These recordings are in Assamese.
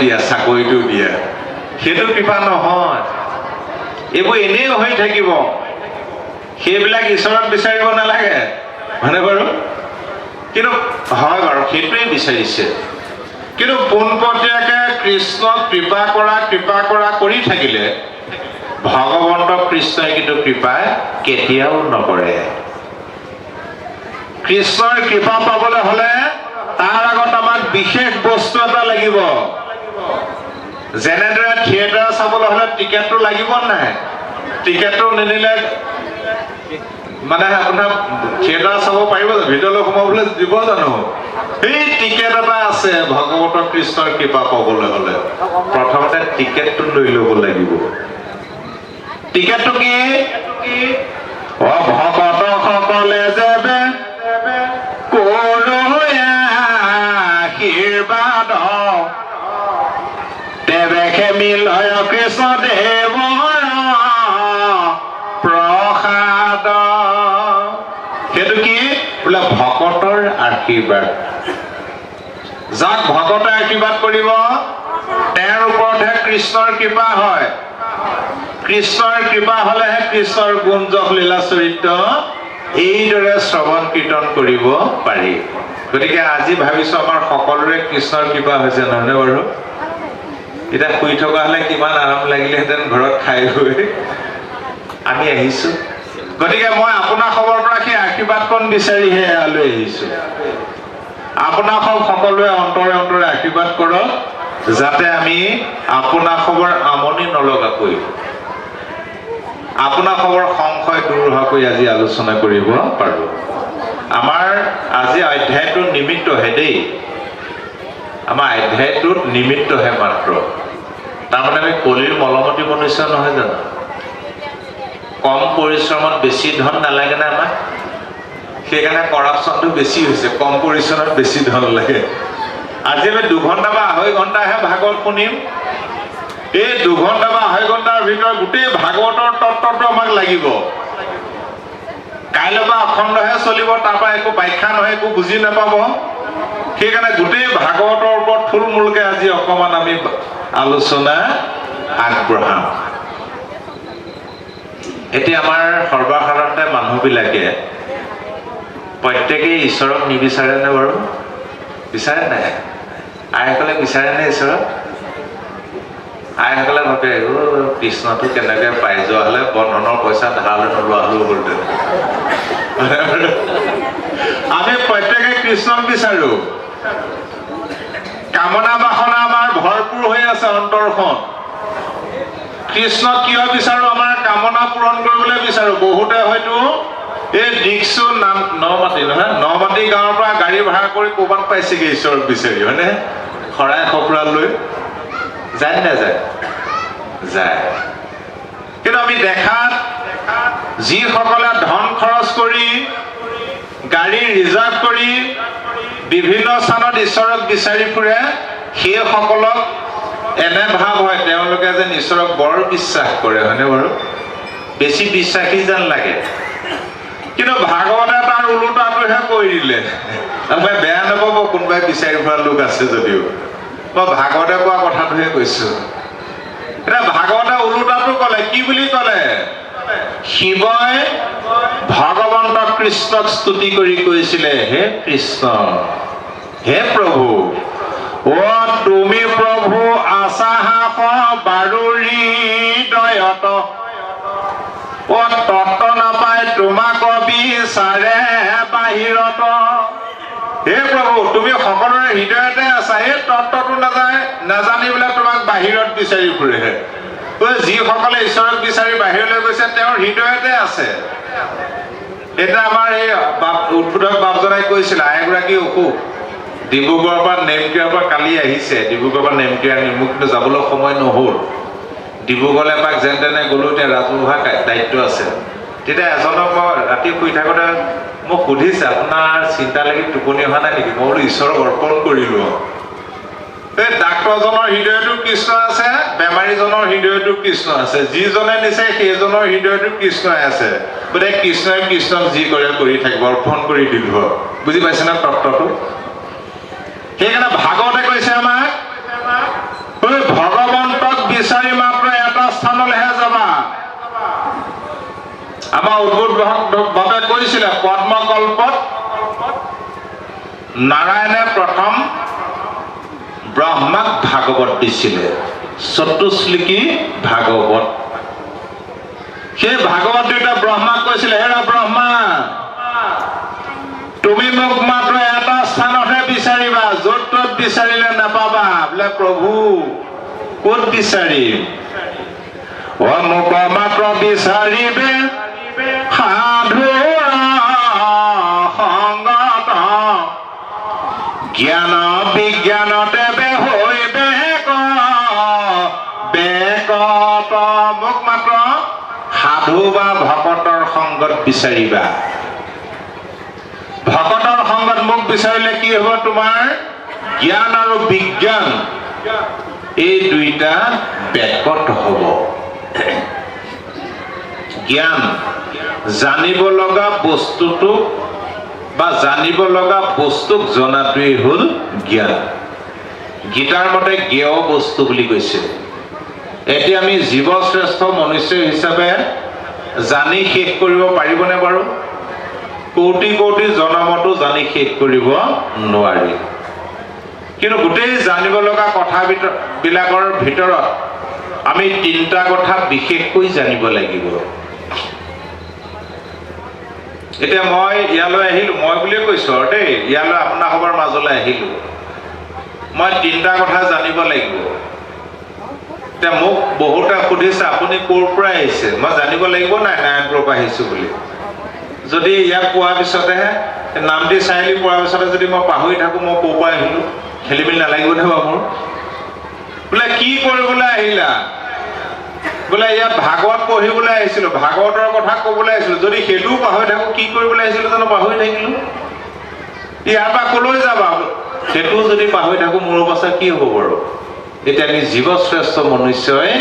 দিয়া, চাকৰিটো দিয়া, সেইটো কৃপা নহয়। এইবোৰ এনেই হৈ থাকিব, সেইবিলাক ঈশ্বৰক বিচাৰিব নালাগে, হয়নে বাৰু? কিন্তু হয় বাৰু, সেইটোৱে বিচাৰিছে। কিন্তু পোনপটীয়াকে কৃষ্ণক কৃপা কৰা কৃপা কৰা কৰি থাকিলে ভগৱন্ত কৃষ্ণই কিন্তু কৃপা কেতিয়াও নকৰে। কৃষ্ণৰ কৃপা পাবলৈ হলে তাৰ আগত আমাক বিশেষ বস্তু এটা লাগিব। যেনেদৰে থিয়েটাৰ চাবলৈ হলে টিকেটটো লাগিব নাই? টিকেটটো নিনিলে মানে আপোনাৰ থিয়েটাৰ চাব পাৰিব জানো? ভিতৰলৈ সোমাবলৈ দিব জানো? সেই টিকেট এটা আছে। ভগৱন্ত কৃষ্ণৰ কৃপা পাবলৈ হলে প্ৰথমতে টিকেটটো লৈ ল'ব লাগিব। টিকেটটো কি? অ ভকত সকলে যেবে কৰোঁ আশীৰ্বাদ, তেবেসে মিলয় কৃষ্ণ দেৱৰ প্ৰসাদ। সেইটো কি বোলে? ভকতৰ আশীৰ্বাদ। যাক ভকতে আশীৰ্বাদ কৰিব, তেওঁৰ ওপৰতহে কৃষ্ণৰ কৃপা হয়। কৃষ্ণৰ কৃপা হলেহে কৃষ্ণৰ গুণ, যশ, লীলা, চৰিত্ৰ এইদৰে শ্ৰৱণ কীৰ্তন কৰিব পাৰি। গতিকে আজি ভাবিছো আমাৰ সকলোৰে কৃষ্ণৰ কৃপা হৈছে, নহয়নে বাৰু? এতিয়া শুই থকা হলে কিমান আৰাম লাগিলেহেঁতেন ঘৰত খাই বৈ। আমি আহিছো। গতিকে মই আপোনাসৱৰ পৰা সেই আশীৰ্বাদকণ বিচাৰিহে ইয়ালৈ আহিছো। আপোনাসৱ সকলোৱে অন্তৰে অন্তৰে আশীৰ্বাদ কৰক, যাতে আমি আপোনাসৱৰ আমনি নলগাকৈ, আপোনাসৱৰ সংশয় দূৰ হোৱাকৈ আজি আলোচনা কৰিব পাৰো। আমাৰ আজি অধ্যায়টোৰ নিমিত্তহে দেই। আমাৰ অধ্যায়টোত নিমিত্তহে মাত্ৰ। তাৰমানে আমি কলিৰ মলমতি মনুষ্য নহয় জানো? কম পৰিশ্ৰমত বেছি ধন নালাগে নে আমাক? সেইকাৰণে কৰাপশ্যনটো বেছি হৈছে। কম পৰিশ্ৰমত বেছি ধন লাগে। আজি আমি 2 ঘণ্টা বা 2.5 ঘণ্টাহে ভাগৱত শুনিম। এই 2 ঘণ্টা বা 2.5 ঘণ্টাৰ ভিতৰত গোটেই ভাগৱতৰ তত্ত্বটো আমাক লাগিব। কাইলৈ পৰা অখণ্ডহে চলিব, তাৰ পৰা একো ব্যাখ্যা নহয়, একো বুজি নাপাব। সেইকাৰণে গোটেই ভাগৱতৰ ওপৰত থুলমূলকে আজি অকণমান আমি আলোচনা আগবঢ়াম। এতিয়া আমাৰ সৰ্বসাধাৰণতে মানুহবিলাকে প্ৰত্যেকেই ঈশ্বৰক নিবিচাৰেনে বাৰু? বিচাৰে নাই? আইসকলে বিচাৰেনে ঈশ্বৰক? আইসকলে ভাবে, অ' কৃষ্ণটো কেনেকে পাই যোৱা হ'লে বন্ধনৰ পইচা ধাৰলৈ নোলোৱা হ'লেও হ'লহেঁতেন। আমি প্ৰত্যেকে কৃষ্ণক বিচাৰো। কামনা বাসনা আমাৰ ভৰপূৰ হৈ আছে অন্তৰখন। কৃষ্ণক কিয় বিচাৰো? আমাৰ কামনা পূৰণ কৰিবলৈ বিচাৰো। বহুতে হয়তো এই দিকচু নাম নমাটি নহয়, নমাটি গাঁৱৰ পৰা গাড়ী ভাড়া কৰি ক'ৰবাত পাইছেগে ঈশ্বৰক বিচাৰি, হয়নে? শৰাই সঁফুৰা লৈ যায় নে নাযায়? যায়। কিন্তু আমি দেখাত যিসকলে ধন খৰচ কৰি, গাড়ী ৰিজাৰ্ভ কৰি বিভিন্ন স্থানত ঈশ্বৰক বিচাৰি ফুৰে, সেইসকলক এনে ভাৱ হয় তেওঁলোকে যেন ঈশ্বৰক বৰ বিশ্বাস কৰে, হয়নে বাৰু? বেছি বিশ্বাসী যেন লাগে। কিন্তু ভাগৱতে তাৰ ওলোটাটোহে কৈ দিলে। তাৰমানে বেয়া নাপাব কোনোবাই বিচাৰি ফুৰা লোক আছে যদিও, মই ভাগৱতে কোৱা কথাটোহে কৈছো। এতিয়া ভাগৱতে ওলোটাটো ক'লে। কি বুলি ক'লে? শিৱই ভগৱন্ত কৃষ্ণক স্তুতি কৰি কৈছিলে, হে কৃষ্ণ, হে প্ৰভু, অ তুমি প্ৰভু আছাহা বাৰু হৃদয়ত, অ তত্ত্ব নাপায় তোমাক বিচাৰে বাহিৰত। হে প্ৰভু, তুমি সকলোৰে হৃদয়তে আছা। এই তত্ত্বটো নাজানে, নাজানি পেলাই তোমাক বাহিৰত বিচাৰি ফুৰে। ঐ, যিসকলে ঈশ্বৰক বিচাৰি বাহিৰলৈ গৈছে, তেওঁৰ হৃদয়তে আছে। এতিয়া আমাৰ এই বাপ উদ্বোধক বাপজনাই কৈছিল, আই এগৰাকী অসুখ, ডিব্ৰুগড়ৰ পৰা নেমকেয়াৰ পৰা কালি আহিছে। ডিব্ৰুগড়ৰ পৰা নেমকেয়াৰ, মোক কিন্তু যাবলৈ সময় নহ'ল। ডিব্ৰুগড়লৈ এপাক যেন তেনে গ'লো, এতিয়া ৰাজহুৱা দায়িত্ব আছে। তেতিয়া এজনক মই ৰাতি শুই থাকোঁতে মোক সুধিছে, আপোনাৰ চিন্তা লাগি টোপনি অহা নাই নেকি? মই বোলো ঈশ্বৰক অৰ্পণ কৰিলোঁ। এই ডাক্তৰজনৰ হৃদয়তো কৃষ্ণ আছে, বেমাৰীজনৰ হৃদয়তো কৃষ্ণ আছে, যিজনে নিছে সেইজনৰ হৃদয়তো কৃষ্ণই আছে। গতিকে কৃষ্ণই কৃষ্ণক যি কৰে কৰি থাকিব, অৰ্পণ কৰি দিলো। বুজি পাইছেনে তত্ত্বটো? সেইকাৰণে ভাগৱতে কৈছে আমাক ভগৱন্তক বিচাৰি মাত্ৰ এটা স্থানলৈহে যাবা। আমাৰ উদ্ভুত ভাৱে কৈছিলে, পদ্মকল্পত নাৰায়ণে প্ৰথম ব্ৰহ্মাক ভাগৱত দিছিলে, চতুশ্লোকী ভাগৱত। সেই ভাগৱত দুটা ব্ৰহ্মাক কৈছিলে, হেৰা ব্ৰহ্মা, তুমি মোক মাত্ৰ এটা স্থানতহে বিচাৰিবা, য'ত ত'ত বিচাৰিলে নাপাবা। বোলে প্ৰভু, ক'ত বিচাৰিম? অমুক মাত্ৰ বিচাৰিবে সাধুৰ সংগত, জ্ঞান বিজ্ঞানতে হৈবে বেকত। মোক মাত্ৰ সাধু বা ভকতৰ সংগত বিচাৰিবা। ভকতৰ সংগত মোক বিচাৰিলে কি হ'ব? তোমাৰ জ্ঞান আৰু বিজ্ঞান এই দুইটা বেকত হ'ব। জ্ঞান, জানিব লগা বস্তুটোক বা জানিব লগা বস্তুক জনাটোৱেই হ'ল জ্ঞান। গীতাৰ মতে জ্ঞেয় বস্তু বুলি কৈছে। এতিয়া আমি জীৱশ্ৰেষ্ঠ মনুষ্য হিচাপে জানি শেষ কৰিব পাৰিবনে বাৰু? কৌটি কৌটি জনমতো জানি শেষ কৰিব নোৱাৰি। কিন্তু গোটেই জানিব লগা কথা বিলাকৰ ভিতৰত আমি তিনিটা কথা বিশেষকৈ জানিব লাগিব। এতিয়া মই ইয়ালৈ আহিলো, মই বুলিয়ে কৈছো আৰু দেই, ইয়ালৈ আপোনাসৱৰ মাজলৈ আহিলো, মই তিনিটা কথা জানিব লাগিব। এতিয়া মোক বহুতে সুধিছে, আপুনি ক'ৰ পৰা আহিছে? মই জানিব লাগিব নাই নাৰায়ণপুৰৰ পৰা আহিছো বুলি? যদি ইয়াক পোৱাৰ পিছতেহে, নামটি চাৰিআলি পোৱাৰ পিছতে যদি মই পাহৰি থাকো মই ক'ৰ পৰা আহিলো, খেলি মেলি নালাগিবনে বাৰু মোৰ? বোলে কি কৰিবলৈ আহিলা? বোলে ইয়াত ভাগৱত পঢ়িবলৈ আহিছিলো, ভাগৱতৰ কথা ক'বলৈ আহিছিলো। যদি সেইটোও পাহৰি থাকো, কি কৰিবলৈ আহিছিলো জানো পাহৰি থাকিলো, ইয়াৰ পৰা কলৈ যাবা সেইটোও যদি পাহৰি থাকো, মোৰ অৱস্থা কি হ'ব বাৰু? এতিয়া আমি জীৱশ্ৰেষ্ঠ মনুষ্যই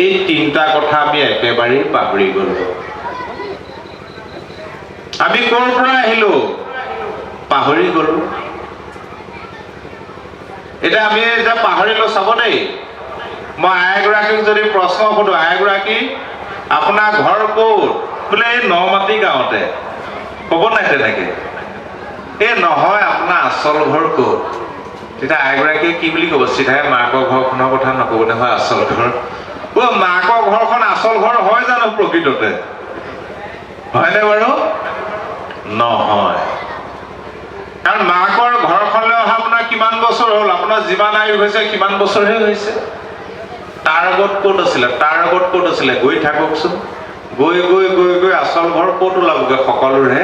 এই তিনিটা কথা আমি একেবাৰেই পাহৰি গলো। আমি ক'ৰ পৰা আহিলো পাহৰি গলো। এতিয়া আমি এতিয়া পাহৰিলো। চাব দেই, মই আইগৰাকীক যদি প্ৰশ্ন সোধো, আইগৰাকী, আপোনাৰ ঘৰ ক'ত? বোলে এই নমাটি গাঁৱতে। ক'ব নাই তেনেকে? এই নহয়, আপোনাৰ আচল ঘৰ ক'ত? তেতিয়া আইগৰাকীয়ে কি বুলি ক'ব? চিধাই মাকৰ ঘৰখনৰ কথা নক'ব নহয় আচল ঘৰ। অ' মাকৰ ঘৰখন আচল ঘৰ হয় জানো প্ৰকৃততে? হয়নে বাৰু? নহয়। কাৰণ মাকৰ ঘৰখনলৈ অহা আপোনাৰ কিমান বছৰ হ'ল? আপোনাৰ যিমান আয়ুস হৈছে সিমান বছৰহে হৈছে। তাৰ আগত ক'ত আছিলে? তাৰ আগত ক'ত আছিলে? গৈ থাককচোন, গৈ গৈ গৈ গৈ আচল ঘৰ ক'ত ওলাবগৈ? সকলোৰে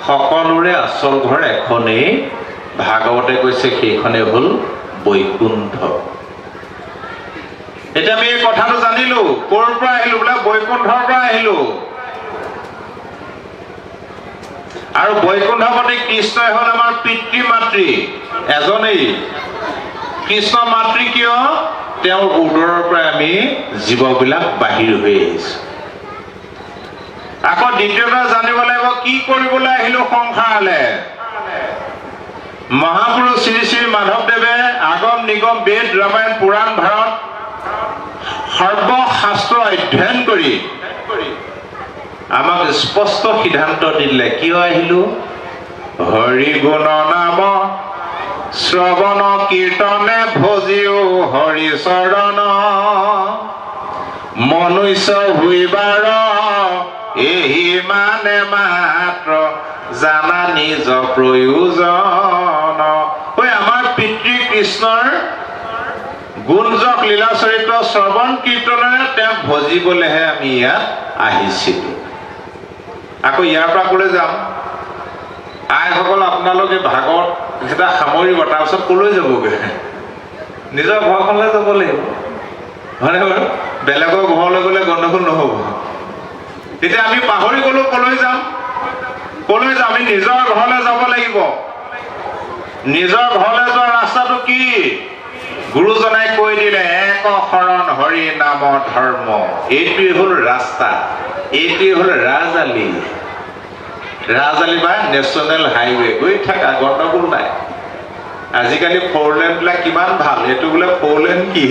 সকলোৰে আচল ঘৰ এখনেই, ভাগৱতে কৈছে সেইখনেই হ'ল বৈকুণ্ঠ। এতিয়া আমি এই কথাটো জানিলো, ক'ৰ পৰা আহিলো? বোলে বৈকুণ্ঠৰ পৰা আহিলো। আৰু বৈকুণ্ঠপতি কৃষ্ণই হ'ল আমাৰ পিতৃ মাতৃ এজনেই। কৃষ্ণ মাতৃ কিয়? তেওঁৰ উদৰৰ পৰা আমি জীৱবিলাক বাহিৰ হৈ আহিছো। আকৌ দ্বিতীয়তে জানিব লাগিব, কি কৰিবলৈ আহিলো সংসাৰলে? মহাপুৰুষ শ্ৰী শ্ৰী মাধৱদেৱে আগম নিগম বেদ ৰামায়ণ পুৰাণ ভাৰত সৰ্বশাস্ত্ৰ অধ্যয়ন কৰি আমাক স্পষ্ট সিদ্ধান্ত দিলে, কিয় আহিলো? হৰি গুণ নাম শ্ৰৱণ কীৰ্তনে ভজিও হৰি চৰণ, মনুষ্য হুইবাৰ এহি মানে মাত্ৰ জানা নিজ প্ৰয়োজন। ঐ আমাৰ পিতৃ কৃষ্ণৰ গুণযশ লীলা চৰিত্ৰ শ্ৰৱণ কীৰ্তনেৰে তেওঁক ভজিবলৈহে আমি ইয়াত আহিছিলো। আকৌ ইয়াৰ পৰা কলৈ যাম? আইসকল, আপোনালোকে ভাগৱত এটা সামৰিব, তাৰপিছত কলৈ যাবগৈ? নিজৰ ঘৰখনলৈ যাব লাগিব, হয়নে বাৰু? বেলেগৰ ঘৰলৈ গ'লে গণ্ডগোল নহ'ব। তেতিয়া আমি পাহৰি গ'লো কলৈ যাম, কলৈ যাম। আমি নিজৰ ঘৰলৈ যাব লাগিব। নিজৰ ঘৰলৈ যোৱা ৰাস্তাটো কি? গুৰুজনাই কৈ দিলে, এক শৰণ হৰি নাম ধৰ্ম। এইটোৱে হ'ল ৰাস্তা, এইটোৱে হ'ল ৰাজআলি, ৰাজআলি বা নেশ্যনেল হাইৱে। গৈ থাকা, গণ্ডগোল নাই। আজিকালি ফ'ৰ লেনবিলাক কিমান ভাল। এইটো বোলে ফ'ৰ লেন কি,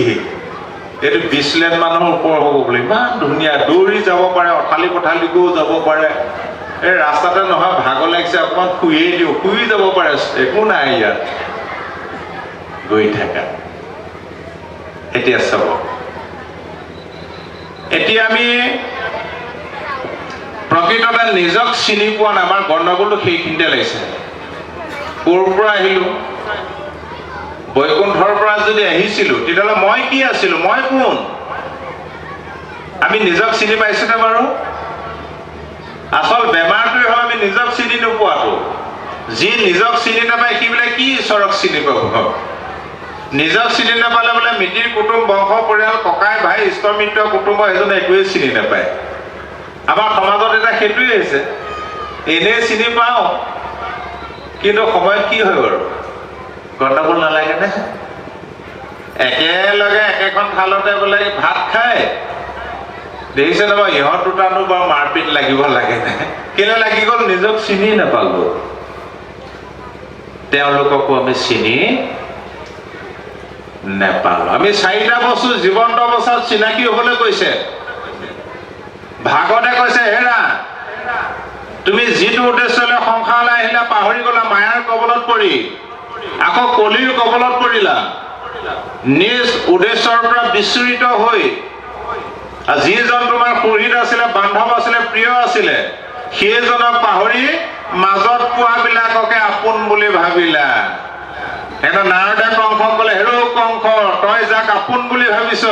এইটো 20 লেন মানৰ ওপৰ হ'ব বোলে। ইমান ধুনীয়া, দৌৰি যাব পাৰে, অথালি পথালিকৈও যাব পাৰে। এই ৰাস্তাতে নহয়, ভাগৰ লাগিছে, অকণমান শুইয়েই দিওঁ, শুই যাব পাৰে, একো নাই ইয়াত। গৈ থাকা। এতিয়া চাব, এতিয়া আমি প্ৰকৃততে নিজক চিনি পোৱা নাই। আমাৰ গণ্ডগোলটো সেইখিনিতে লাগিছে। ক'ৰ পৰা আহিলো? বৈকুণ্ঠৰ পৰা যদি আহিছিলো, তেতিয়াহ'লে মই কি আছিলো? মই কোন? আমি নিজক চিনি পাইছোনে বাৰু? আচল বেমাৰটোৱে হ'ল আমি নিজক চিনি নোপোৱাটো। যি নিজক চিনি নাপায়, সি বোলে কি ঈশ্বৰক চিনি পাব? নিজক চিনি নাপালে বোলে মিতিৰ কুটুম, বংশ, পৰিয়াল, ককাই ভাই, ইষ্ট মিত্ৰ, কুটুম্ব, এজনে একোৱেই চিনি নাপায়। আমাৰ সমাজত এতিয়া সেইটোৱে হৈছে। এনেই চিনি পাওঁ, কিন্তু সময়ত কি হয় বাৰু? গণ্ডগোল নালাগেনে? একেলগে একেখন থালতে বোলে ভাত খায়, দেখিছে নহয়? ইহঁত দুটানো বাৰু মাৰপিট লাগিব লাগেনে? কেলে লাগি গ'ল? নিজক চিনি নাপালো। তেওঁলোককো আমি চিনি নেপালো। আমি চাৰিটা বস্তু জীৱন্ত অৱস্থাত চিনাকি হবলৈ কৈছে। ভাগৱতে কৈছে, হেৰা, তুমি যিটো উদ্দেশ্যলৈ সংসাৰলৈ আহিলা পাহৰি গলা, মায়াৰ কবলত পৰি আকৌ কলিৰ কবলত পৰিলা, নিজ উদ্দেশ্যৰ পৰা বিচৰিত হৈ আৰু যিজন তোমাৰ সুহৃদ আছিলে, বান্ধৱ আছিলে, প্ৰিয় আছিলে, সেইজনক পাহৰি মাজত পোৱাবিলাককে আপোন বুলি ভাবিলা। সেইকাৰণে নাৰদে কংসক ক'লে, হেৰৌ কংস, তই যাক আপোন বুলি ভাবিছ,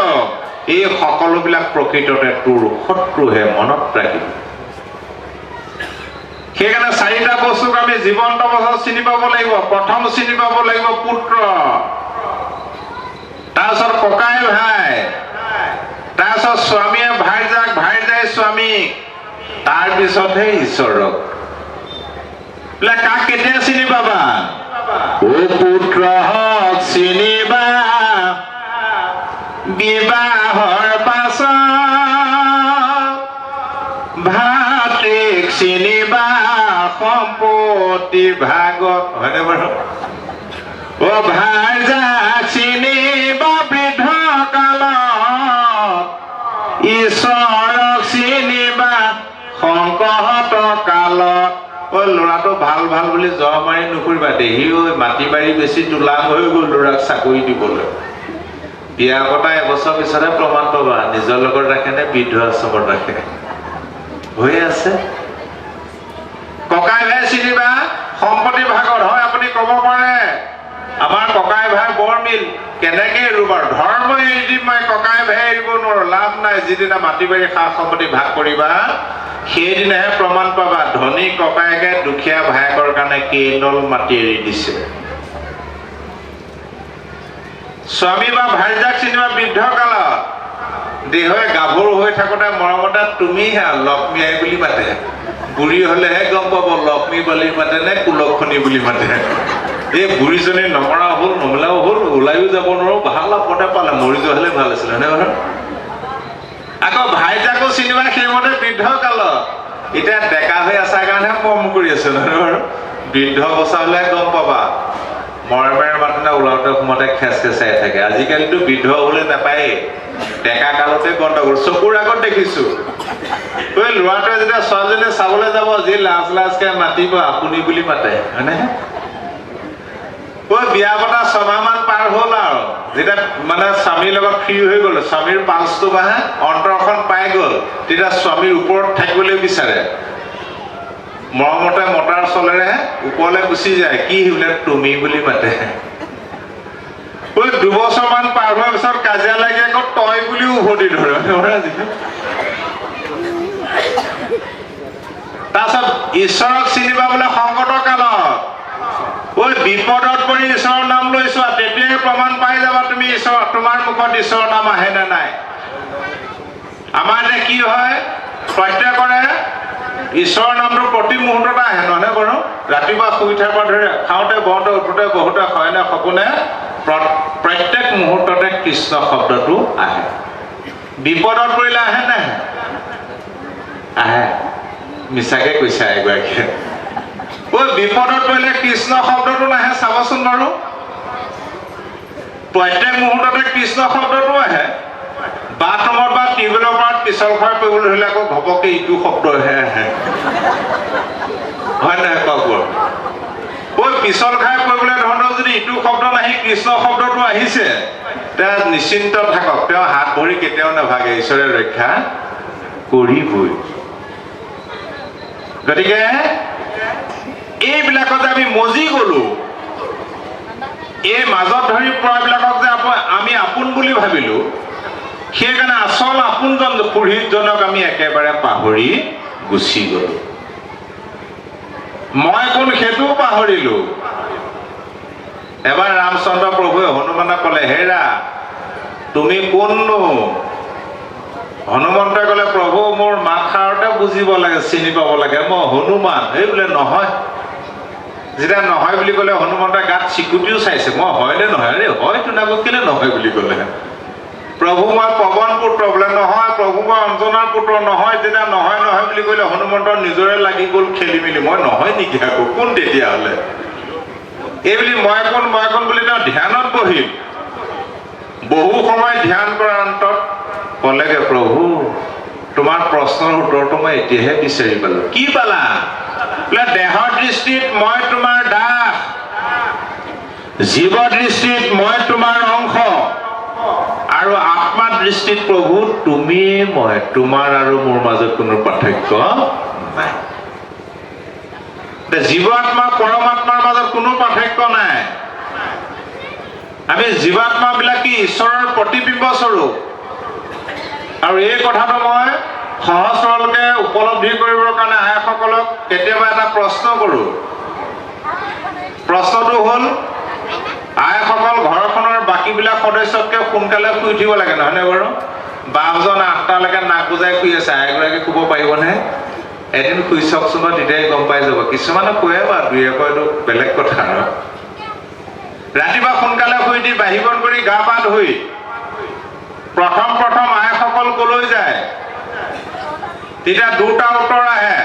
এই সকলোবিলাক প্ৰকৃততে তোৰ শত্ৰুহে, মনত ৰাখিবি। সেইকাৰণে চাৰিটা বস্তুক আমি জীৱন্ত অৱস্থাত চিনি পাব লাগিব। প্ৰথম চিনি পাব লাগিব পুত্ৰ, তাৰপিছত ককাই ভাই, তাৰপিছত স্বামীয়ে ভাৰ্যাক, ভাৰ্যাই স্বামীক, তাৰপিছতহে ঈশ্বৰক। বোলে কাক কেতিয়া চিনি পাবা? অ পুত্ৰক চিনিবা বিবাহৰ পাছত, ভাতৃক চিনিবা সম্পত্তি ভাগত, হয়নে বাৰু? অ ভাৰ্যাক চিনিবা বৃদ্ধ কালত, ঈশ্বৰক চিনিবা সংকট কালত। ঐ ল'ৰাটো ভাল ভাল বুলি জ্বৰ মাৰি নুফুৰিবা। দেহি ঐ, মাটি বাৰী বেছি তোলাং হৈ গ'ল ল'ৰাক চাকৰি দিবলৈ। বিয়া পতা এবছৰ পিছতহে প্ৰমাণ পাবা, নিজৰ লগত ৰাখে নে বৃদ্ধ আশ্ৰমত ৰাখে। হৈ আছে। ককাই ভাই চিনিবা সম্পত্তি ভাগত। হয়, আপুনি ক'ব পাৰে, আমাৰ ককাই ভাই বৰ মিল, কেনেকে এৰো বাৰু? ধৰ্ম এৰি দিম মই, ককাই ভাই এৰিব নোৱাৰো। লাভ নাই। যিদিনা মাটি বাৰী সা সম্পত্তি ভাগ কৰিবা, সেইদিনাহে প্ৰমাণ পাবা, ধনী ককায়েকে দুখীয়া ভায়েকৰ কাৰণে কেইনল মাটি এৰি দিছে। স্বামী বা ভাৰ্যাক চিনিবা বৃদ্ধ কালত। দেহই গাভৰু হৈ থাকোঁতে মৰমতে তুমিহে লক্ষ্মী আই বুলি মাতে। বুঢ়ী হলেহে গম পাব লক্ষ্মী বুলি মাতে নে কুলক্ষণী বুলি মাতে। এই বুঢ়ীজনী নমৰা হ'ল, নমিলাও হ'ল, ওলাইও যাব নোৱাৰো, ভাল আপদে পালে, মৰি যোৱা হ'লে ভাল আছিলে, হয়নে বাৰু? আকৌ ভাইজাকো চিনিবা সেইমতে বৃদ্ধ কালত। এতিয়া ডেকা হৈ আছাৰ কাৰণেহে মৰম কৰি আছো, নহয় বাৰু? বৃদ্ধ অৱস্থা হ'লে গম পাবা, মৰমেৰে মাতেনে ওলাওঁতে সোমাওঁতে খেচ খেচাই থাকে। আজিকালিতো বৃদ্ধ হ'বলৈ নাপায়েই, ডেকা কালতে গণ্ডগোল। চকুৰ আগত দেখিছো। ঐ ল'ৰাটোৱে যেতিয়া ছোৱালীজনী চাবলৈ যাব, যি লাজ লাজকে মাতিব, আপুনি বুলি মাতে, হয়নে? ঐ বিয়া পতা 6 মাহমান পাৰ হ'ল আৰু যেতিয়া মানে স্বামীৰ লগত ফ্ৰী হৈ গ'ল, স্বামীৰ পালচটো বা অন্তৰখন পাই গ'ল, তেতিয়া স্বামীৰ ওপৰত থাকিবলৈ বিচাৰে। মৰমতে মতাৰ চলেৰে ওপৰলৈ গুচি যায়। কি বোলে তুমি বুলি মাতে। ঐ 2 বছৰমান পাৰ হোৱাৰ পিছত কাজিয়া লাগি আকৌ তই বুলিও উভতি ধৰে। তাৰপিছত ঈশ্বৰক চিনি পাবলৈ সংকটৰ কালত। ঐ বিপদত পৰি ঈশ্বৰৰ নাম লৈছোৱা, তেতিয়াই প্ৰমাণ পাই যাবা তুমি ঈশ্বৰ, তোমাৰ মুখত ঈশ্বৰৰ নাম আহে নে নাই। আমাৰ এতিয়া কি হয়, প্ৰত্যেকৰে ঈশ্বৰৰ নামটো প্ৰতি মুহূৰ্ততে আহে, নহয়নে বাৰু? ৰাতিপুৱা শুই উঠাৰ পৰা ধৰি খাওঁতে বওঁতে উঠোতে বহুতে শয়নে সপোনে প্ৰত্যেক মুহূৰ্ততে কৃষ্ণ শব্দটো আহে। বিপদত পৰিলে আহে নাহে? আহে। মিছাকে কৈছা এগৰাকীয়ে। ঐ বিপদত পৰিলে কৃষ্ণ শব্দটো নাহে, চাবচোন বাৰু। প্ৰত্যেক মুহূৰ্ততে কৃষ্ণ শব্দটো আহে। বাথৰুমত বা টিউবৱেলৰ পাৰত পিছল খাই পৰিবলৈ ধৰিলে আকৌ ঘপকে ইটো শব্দহে আহে, হয় নহয় কওক বাৰু? ঐ, পিছল খাই পৰিবলৈ ধৰোঁতে যদি ইটো শব্দ নাহি কৃষ্ণ শব্দটো আহিছে, তেওঁ নিশ্চিন্ত থাকক, তেওঁ হাত ভৰি কেতিয়াও নাভাগে, ঈশ্বৰে ৰক্ষা কৰিবই। গতিকে এইবিলাকত যে আমি মজি গলো, এই মাজত ধৰি পৰাবিলাকক যে আমি আপোন বুলি ভাবিলো, সেইকাৰণে আচল আপোনজন সুহৃদজনক আমি একেবাৰে পাহৰি গুচি গলো। মই কোন সেইটোও পাহৰিলো। এবাৰ ৰামচন্দ্ৰ প্ৰভুৱে হনুমানক ক'লে, হেৰা, তুমি কোননো? হনুমন্তই ক'লে, প্ৰভু, মোৰ মাতষাৰতে বুজিব লাগে, চিনি পাব লাগে, মই হনুমান। এই বোলে নহয়। যেতিয়া নহয় বুলি ক'লে, হনুমন্তই গাত চিকুটিও চাইছে, মই হয়নে নহয়? আৰে হয়তো নাকো, কেলে নহয় বুলি ক'লে? প্ৰভু, মই পৱন পুত্ৰ। বোলে নহয়। প্ৰভু, মই অঞ্জনাৰ পুত্ৰ। নহয়। যেতিয়া নহয় নহয় বুলি ক'লে, হনুমন্তৰ নিজৰে লাগি গ'ল খেলি মেলি, মই নহয় নেকি আকৌ কোন তেতিয়াহ'লে? এইবুলি মই কোন, মই কোন বুলি তেওঁ ধ্যানত বহিল। বহু সময় ধ্যান কৰাৰ অন্তত ক'লেগে, প্ৰভু, তোমাৰ প্ৰশ্নৰ উত্তৰটো মই এতিয়াহে বিচাৰি পালো। কি পালা? বোলে দেহৰ দৃষ্টিত মই তোমাৰ দাস, জীৱ দৃষ্টিত মই তোমাৰ অংশ, আৰু আত্মা দৃষ্টিত প্ৰভু তুমিয়ে মই, তোমাৰ আৰু মোৰ মাজত কোনো পাৰ্থক্য নাই। জীৱ আত্মা পৰমাত্মাৰ মাজত কোনো পাৰ্থক্য নাই। আমি জীৱাত্মা বিলাক কি ঈশ্বৰৰ প্ৰতিবিম্ব স্বৰূপ। আৰু এই কথাটো মই সহজ সৰলকে উপলব্ধি কৰিবৰ কাৰণে আইসকলক কেতিয়াবা এটা প্ৰশ্ন কৰোঁ। প্ৰশ্নটো হ'ল, আইসকল ঘৰখনৰ বাকীবিলাক সদস্যতকৈ সোনকালে শুই উঠিব লাগে, নহয়নে বাৰু? বাপজন 8টালৈকে নাক বুজাই শুই আছে, আইগৰাকী শুব পাৰিবনে? এদিন শুই চাওকচোন বাৰু, তেতিয়াই গম পাই যাব। কিছুমানে শুৱে বাৰু, দুই একয়টো বেলেগ কথা। আৰু ৰাতিপুৱা সোনকালে শুই উঠি বাঢ়ি বন কৰি গা পা ধুই প্ৰথম প্ৰথম আইসকল কলৈ যায়? তেতিয়া দুটা উত্তৰ আহে।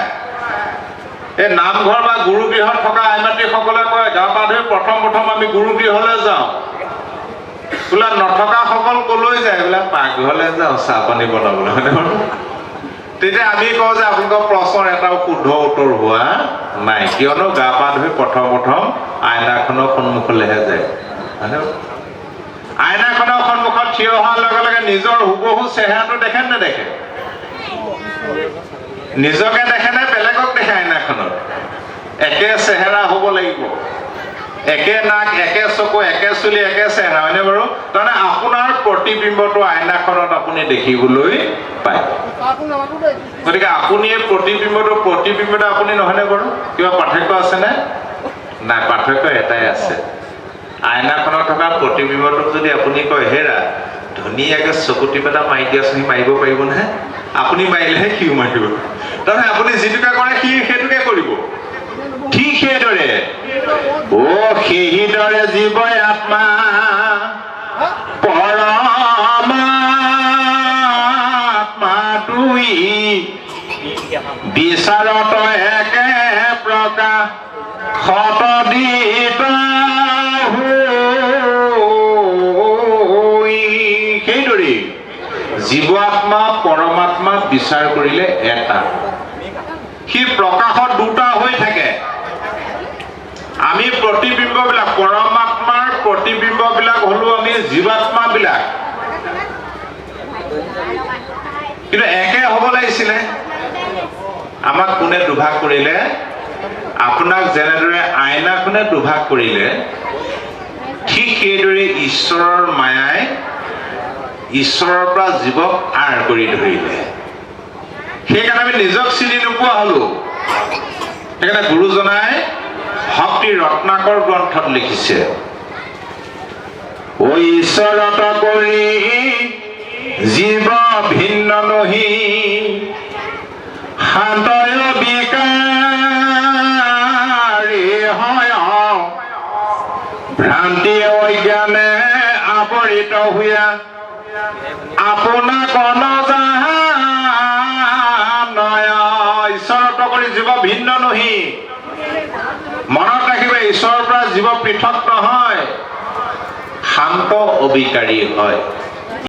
এই নামঘৰ বা গুৰুগৃহত থকা আই মাতৃসকলে কয়, গা পা ধুই প্ৰথম প্ৰথম আমি গুৰুগৃহলৈ যাওঁ। বোলে নথকাসকল কলৈ যায়? বোলে পাকঘৰলৈ যাওঁ চাহ পানী বনাবলৈ, হয়নে বাৰু? তেতিয়া আমি কওঁ যে আপোনালোকৰ প্ৰশ্নৰ এটাও শুদ্ধ উত্তৰ হোৱা নাই। কিয়নো গা পা ধুই প্ৰথম প্ৰথম আইনাখনৰ সন্মুখলৈহে যায়, হয়নে বাৰু? আইনাখনৰ সন্মুখত থিয় হোৱাৰ লগে লগে নিজৰ হুবহু চেহেৰাটো দেখে নে নেদেখে? নিজকে দেখে নে বেলেগক দেখে? আইনাখনত একে চেহেৰা হ'ব লাগিব, একে নাক, একে চকু, একে চুলি, একে চেহেৰা, হয়নে বাৰু? তাৰমানে আপোনাৰ প্ৰতিবিম্বটো আইনাখনত আপুনি দেখিবলৈ পায়। গতিকে আপুনি এই প্ৰতিবিম্বটো, প্ৰতিবিম্বটো আপুনি নহয়নে বাৰু? কিবা পাৰ্থক্য আছেনে? নাই। পাৰ্থক্য এটাই আছে, আইনাখনত থকা প্ৰতিবিম্বটোক যদি আপুনি কয়, হেৰা, ধুনীয়াকে চকু টিপ এটা মাৰি দিয়াচোন, সি মাৰিব পাৰিবনে? আপুনি মাৰিলেহে সিও মাৰিব। তাৰমানে আপুনি যিটোকে কৰে সি সেইটোকে কৰিব। ঠিক সেইদৰে অ সেইদৰে জীৱ আত্মা পৰমাত্মা দুই বিচাৰত একে প্ৰকাশ শতদিত হৈ। সেইদৰেই জীৱাত্মা পৰমাত্মা বিচাৰ কৰিলে এটা, সি প্ৰকাশত দুটা হৈ থাকে। আমি প্ৰতিবিম্ববিলাক, পৰমাত্মাৰ প্ৰতিবিম্ববিলাক হলো আমি জীৱাত্মাবিলাক। কিন্তু একে হ'ব লাগিছিলে। আমাক কোনে দুভাগ কৰিলে? আপোনাক যেনেদৰে আইনাখনে দুভাগ কৰিলে, ঠিক সেইদৰে ঈশ্বৰৰ মায়াই ঈশ্বৰৰ পৰা জীৱক আঁৰ কৰি ধৰিলে। সেইকাৰণে আমি নিজক চিনি নোপোৱা হলো। সেইকাৰণে গুৰুজনাই ভক্তি ৰত্নাকৰ গ্ৰন্থত লিখিছে, ঐ ঈশ্বৰত কৰি জীৱ ভিন্ন নহি, শান্তয় বিকাৰী হয়, ভ্ৰান্তি অজ্ঞানে আৱৰিত হুয়া আপোনাক নজানয়। ঈশ্বৰত কৰি জীৱ ভিন্ন নহি। মনত ৰাখিব, ঈশ্বৰৰ পৰা জীৱ পৃথক নহয়। শান্ত অবিকাৰী হয়।